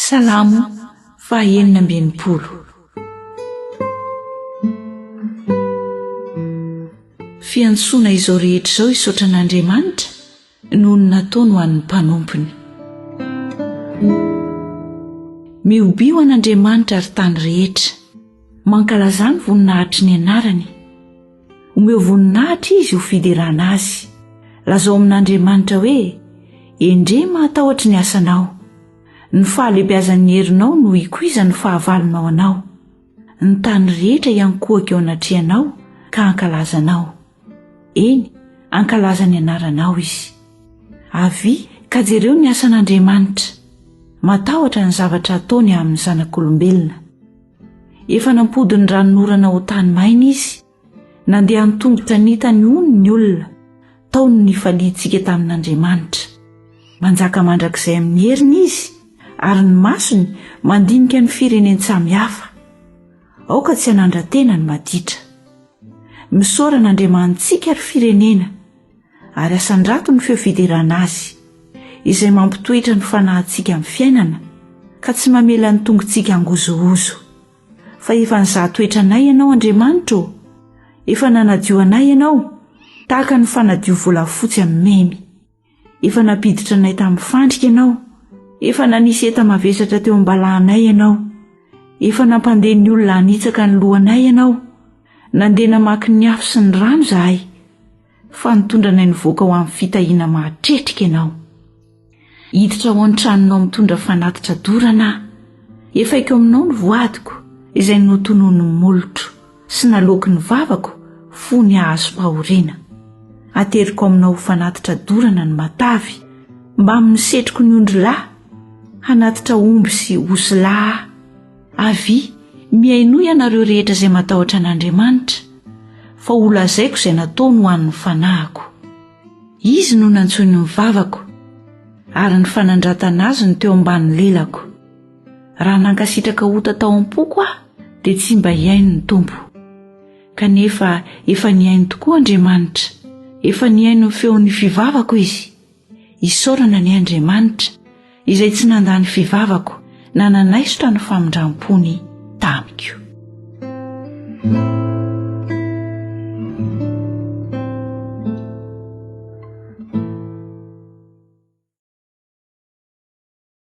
Salamo faha 66. Fiantsoana izao rehetra izao hisaotra an'Andriamanitra noho ny nataony ho an'ny mpanompony. Mihobiho an'Andriamanitra ry tany rehetra. Mankalazà ny voninahitry ny anarany. Omeo voninahitra izy ho fiderana azy. Lazao amin'Andriamanitra hoe, Endrey mahatahotra ny asanao. Ny fahalehibiazan'ny herinao no ikoizan'ny fahavalonao anao. Ny tany rehetra hiankohoka eo anatrehanao ka hankalaza anao. Eny, hankalaza ny anaranao izy. Avia ka jereo ny asan'Andriamanitra. Matahotra ny zavatra ataony amin'ny zanak'olombelona. Efa nampody ny ranonorana ho tany maina izy. Nandeha an-tongotra nita ny ony ny olona. Tao no nifaliantsika tamin'Andriamanitra. Manjaka mandrakizay amin'ny heriny izy, ary ny masony mandinika ny firenen-tsamy hafa. Aoka tsy hanandra-tena ny maditra. Misaora an'Andriamanitsika, ry firenena, ary asandrato ny feo fiderana azy, izay mampitoetra ny fanahintsika amin'ny fiainana, ka tsy mamela ny tongotsika hangozohozo. Fa efa nizaha toetra anay Ianao, Andriamanitra ô! Efa nanadio anay Ianao, tahaka ny fanadio volafotsy amin'ny memy. Efa nampiditra anay tamin'ny fandrika Ianao, efa nanisy enta-mavesatra teo am-balahanay Ianao. Efa nampandeha ny olona hanitsaka ny lohanay Ianao. Nandeha namaky ny afo sy ny rano izahay, fa nitondra anay nivoaka ho amin'ny fitahiana mahatretrika Ianao. Hiditra ao an-tranonao mitondra fanatitra dorana aho. Efaiko aminao ny voadiko, izay notononin'ny molotro sy naloaky ny vavako fony ahazo-pahoriana. Ateriko aminao ho fanatitra dorana ny matavy, mbamin'ny setroko ny ondrilahy, hanatitra omby sy osilahy aho. Avia, mihainoa ianareo rehetra izay matahotra an'Andriamanitra, fa holazaiko izay nataony ho an'ny fanahiko. Izy no nantsoiny ny vavako, ary ny fanandratana azy no teo ambanin'ny lelako. Raha nankasitraka ota tao am-poko aho, dia tsy mba hihaino ny Tompo. Kanefa efa nihaino tokoa Andriamanitra, efa nihaino ny feon'ny fivavako Izy. Isaorana anie Andriamanitra, izay tsy nandà ny fivavako na nanaisotra ny famindram-pony tamiko.